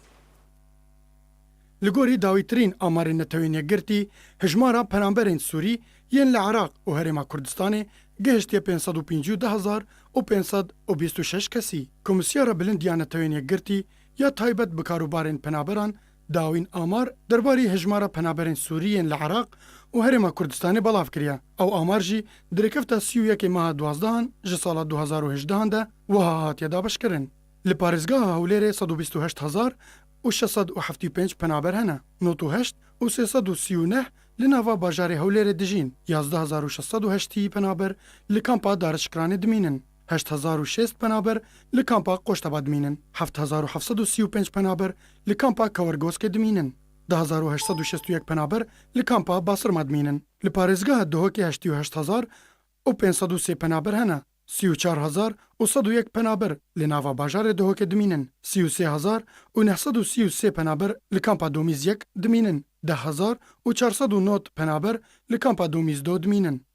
Li gorî dawîtirîn amarên Netewên Yekgirtî, hejmara penaberên Sûrî yên li Iraq û Herêma Kurdistanê gihiştiye pênc sed û pêncî û du hezar û pênc sed û bîst û şeş kesî. Komîsyara Bilind ya Netewên Yekgirtî ya taybet bi karûbarên penaberan dawîn amar derbarî hejmara penaberên Sûrî yên li Iraq û Herêma Kurdistanê belav kiriye. Ew amar jî di rêkefta sî û yekê meha duwazdehan ji sala du hezar û hejdehan de wiha hatiye dabeşkirin. Li parêzgeha Hewlêrê sed û bîst û heşt hezar û şeş sed û heftê û pênc penaber hene, nod û heşt û sê sed û sî û neh li nava bajarê Hewlêrê dijîn, yazdeh hezar û şeş sed û heştî penaber li kampa Darişkiranê dimînin, heşt hezar û şêst penaber li kampa Qoşteba dimînin, heft hezar û heft sed û sî û pênc penaber li kampa Kewergoskê dimînin, du hezar û heşt sed û şêst û yek penaber li kampa Basirma dimînin. Li parêzgeha Duhokê heştê û heşt hezar û pênc sed û sê penaber hene, sî û çar hezar û sed û yek penaber li nava bajarê Duhokê dimînin, sî û sê hezar û neh sed û sî û sê penaber li kampa Domîz yek dimînin, deh hezar û çar sed û nod penaber li kampa Domîz do dimînin.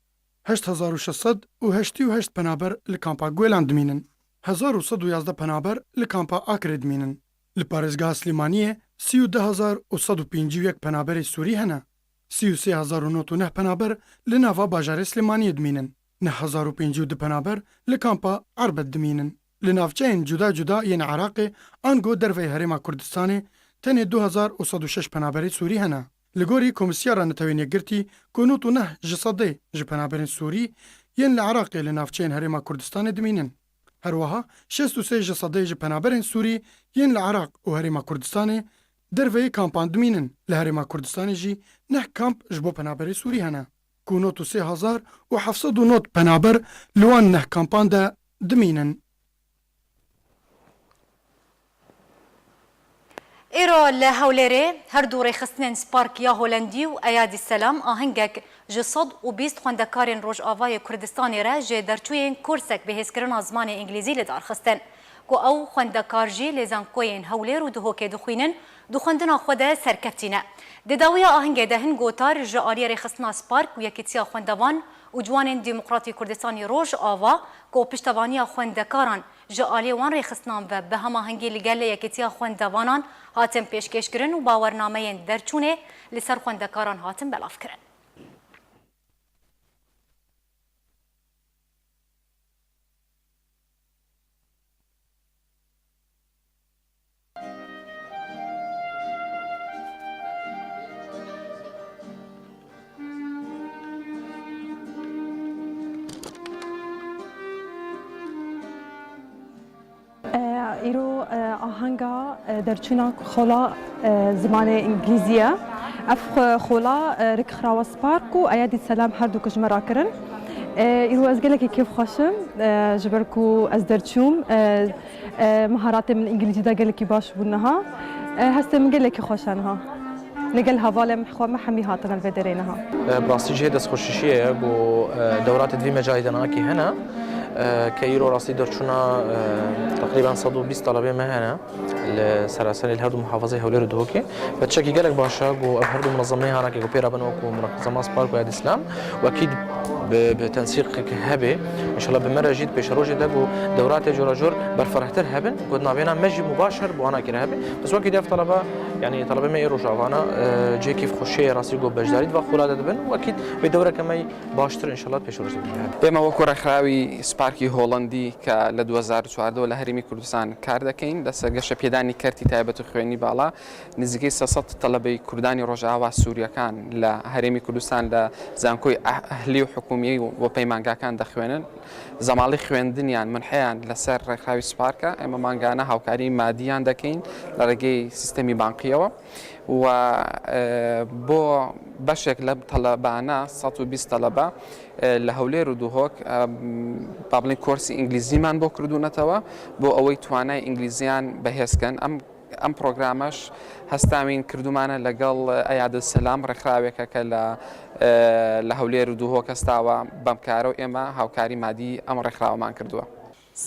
heşt hezar û şeş sed û heştê û heşt penaber li kampa Guelan dimînin. Hezar û sed û yazdeh penaber li kampa Akrê dimînin. Li parêzgeha Silêmaniyê sî û du hezar û sed û pêncî û yek penaberê Sûrî hene. Sî û sê hezar û nod û neh penaber li nava bajarê Silêmaniyê dimînin. Neh hezar û pêncî û du penaber li kampa Erbet dimînin. Li navçeyên cuda cuda yên Iraqê ango derveyî Herêma Kurdistanê tenê du hezar û sed û şeş penaberê Sûrî hene. Li gorî Komîsyara Netewên Yekgirtî ku nod û neh ji sedê ji penaberên Sûrî yên li Iraqê li navçeyên Herêma Kurdistanê dimînin. Her wiha şêst û sê ji sedê ji penaberên Sûrî yên li Iraq û Herêma Kurdistanê derveyî kampan dimînin. Li Herêma Kurdistanê jî neh kamp ji bo penaberê Sûrî hene, ku nod û sê hezar û heft sed û nod penaber li wan neh kampan de dimînin. Îro li Hewlêrê her du rêxistinên Spark ya Holendî û Eyadî Selam ahengek ji sed û bîst xwendekarên Rojavayê Kurdistanê re ji derçûyên kursek bi hêzkirina zimanê Îngilîzî li dar xistin. Ku ew xwendekar jî li zankoyên Hewlêr û Duhokê dixwînin, di xwendina xwe de serkeftî ne. Di dawiya ahengê de hin gotar ji aliyê rêxistina Spark û Yekîtiya Xwendevan û Ciwanên Demokratî Kurdistanî Rojava ku piştevaniya xwendekaran ji aliyê wan rêxistinan ve bi hemahengî li gel Yekîtiya Xwendevanan hatin pêşkêşkirin û bawernameyên derçûnê li ser xwendekaran hatin belavkirin. E, îro, e, ahanga, e, derçûna xola, e, zimanê îngilîzî ye. Ev xwe-, xola, e, rêkxirawa Spark û Eyadî Selam her du ji me re kirin. E, îro ez gelekî kêfxweş im, e, ji ber ku ez derçûm, e, e, miharatê min îngilîzî de gelekî baş bûn niha. E, hestê min gelekî xweş e niha. Li gel hevalên xwe me hemî hatine li vê derê niha. E, bi rastî cihê destxweşişiyê ye ku, e, dewratê di vî mecalî de nahakî hene, e, ke îro rastî derçûna, e, teqrîben sed û bîst talebê me hene li seraserê li her du muhafazeyê Hewlêr û Duhokê. Ve tiştekî gelek baş e ku ev her du munezemeyê hanakê ku pê re bin wekû munezema Spark û Eyadî Selam. Wekî bi, bi tensîqek hebe, înşallah bi me re jî di pêşerojê de ku dewratê cora cor berfirehtir hebin, ku di navêna me jî mubaşer bi wana kire hebe. Bes wekî di ev talebe, yanî talebê me ê rojavana, e, cihê kêfxweşiyê ye rastî ku beşdarî di va xola de dibin. Wekî wê dewreke me baştir înşallah pêşerojê de hebe. ئێمە وەکو ڕێکخراوی سپارکی هۆڵەندی کە لە دوو هەزار و چواردە لە هەرێمی کوردستان کار دەکەین لەسەر گەشە پێدانی کەرتی تایبەت و خوێنی باڵا، نزیکەی سێ سەد تەڵەبەی کوردانی ڕۆژاوا سووریەکان لە هەرێمی کوردستان لە زانکۆی ئەه-، ئەهلی و حکومی و پەیمانگاکان دەخوێنن. زەماڵی خوێندنیان، منحەیان لەسەر ڕێکخراوی سپارکە. ئێمە مانگانە هاوکاری مادیان دەکەین لە ڕێگەی سیستەمی بانقیەوە و، ئێ، بۆ بەشێک لە تەڵەبانە، سەد و بیست تەڵەبە، ئێ، لە هەولێر و دوهۆک، ئێ، با بڵێن کۆرسی ئینگلیزیمان بۆ کردوونەتەوە، بۆ ئەوەی توانای ئینگلیزیان بەهێزکەن. ئەم ئەم پرۆگرامەش هەستاوین کردومانە لەگەڵ ئەیاد سەلام، ڕێکخراوێکە کە لە، ئێ، لە هەولێر و دوهۆک هەستاوە بەم کارە و ئێمە هاوکاری مادی ئەم ڕێکخراوەمان کردووە.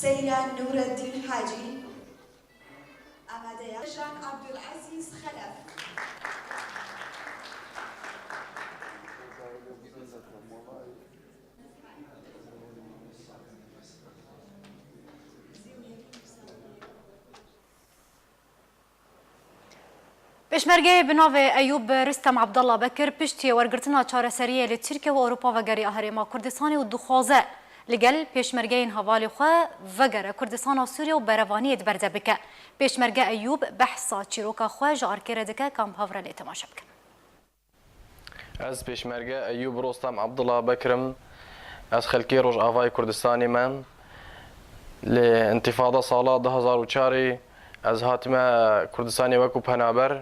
سەیران نورەدین حاجی ئامادەیە. ژان عەبدولعەزیز خەلەف. Pêşmergeyê bi navê Eyûb Ristem Abdallah Bekir piştî wergirtina çareseriyê li Tirkiye û Ewropa vegerî a Herêma Kurdistanê û dixwaze li gel pêşmergeyên hevalê xwe vegere Kurdistana Sûriye û berevaniyê di ber de bike. Pêşmerge Eyûb behsa çîroka xwe ji arkê re dike, kam bi hev re lê temaşe bikin. Ez pêşmerge Eyûb Rostam Abdullah Bekir im. Ez xelkê Rojavayê Kurdistanê me. Li întifada sala du hezar û çarê ez hatime Kurdistanê wekû penaber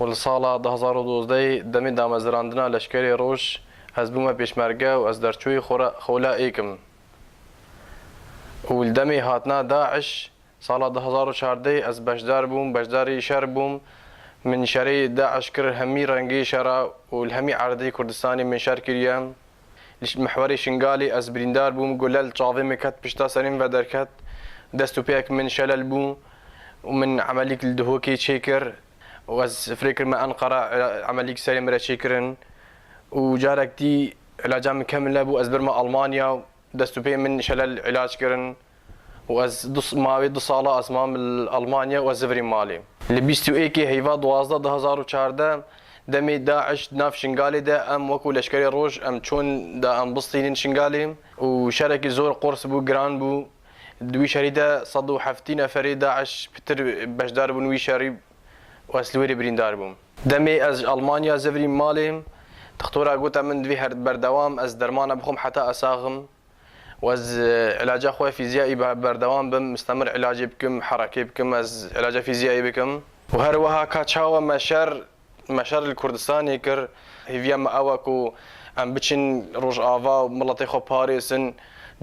û li sala du hezar û dozdehê demê damezirandina leşkerê roj ez bûme pêşmerge û ez derçûyê xora-, xola êk im. Û li demê hatina DAIŞ Sala du hezar û çardeh ez beşdar bûm, beşdarî şer bûm. Min şerê DAIŞ kir, hemî rengê şera û li hemî erdê Kurdistanê min şer kiriye. Li ş-, mihwerê Şingalê ez birîndar bûm, gule li çavê min ket, pişta serê min ve derket. Dest û pêyek min şelel bû û min emelîk li Duhokê çêkir û ez firê kirime Enqera, e, emelîk serê min re çêkirin. Û carek dî Îlaca min kemile bû, ez birme Almanya, dest û pê min şelel îlac kirin û ez du s-, mavê du sala ez mam li Almanya û ez zivirîm malê. Li bîst û êkê heyva duwazdeh du hezar û çardeh demê DAIŞ di nav Şingalê de em wekû leşkerê roj em çûn de em bistînin Şingalê û şerekî zor qors bû, giran bû. Di wî şerî de sed û heftî neferê DAIŞ pitir beşdar bûn wî şerî û ez li wêrê birîndar bûm. Demê ez ji Almanya zivirîm malê, dixtora gote min divê her berdewam ez dermana bixwim heta ez saxim. Û ez, e, îlaca xwe fîziyayî be-, berdewam bim, mistemir îlacê bikim, herekê bikim, ez îlaca fîziyayî bikim. Û her wiha ka çawa me şer, me şer li Kurdistanê kir, hêviya me ew e ku em biçin Rojava û miletê xwe parêzin,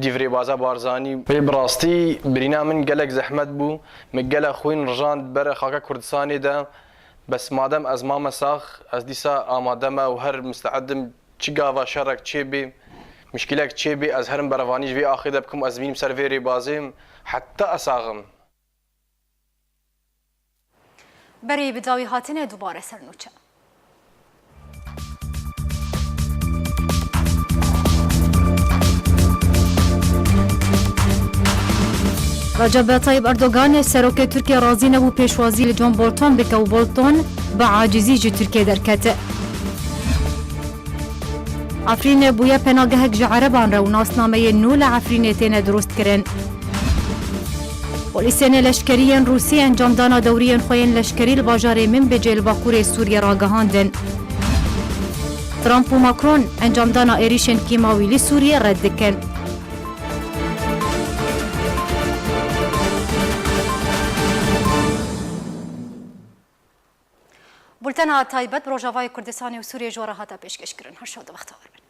dîv rêbaza Barzanî. Wê bi rastî birîna min gelek zehmet bû. Min gelek xwîn rijand ber xaka Kurdistanê de. Bes madem ez mame sax, ez dîsa amade me û her misteedim çi gava şerek çêbê, mişkîlek çêbê, ez herim berevanî ji vê axê de bikim û ez bînim ser vê rêbazê heta ez saxim. Berî bi dawî hatinê dubare ser nûçe. Recep Tayyip Erdogan, serokê Tirkiye razî nebû pêşwazî li John Bolton bike û Bolton bi acizî ji Tirkiye derkete. Efrînê bûye penagehek ji Ereban re û nasnameyên nû li Efrînê têne dirustkirin. Polîsên leşkerî yên Rûsî encamdana dewriyên xwe yên leşkerî li bajarê Minbicê li bakurê Sûriyê ragihandin. Trump û Macron encamdana êrîşên kîmawî li Sûriyê red dikin. Bultena taybet bi Rojavayê Kurdistanê û Sûriyê ji we re hate pêşkêşkirin. Her şad û bextewar bin.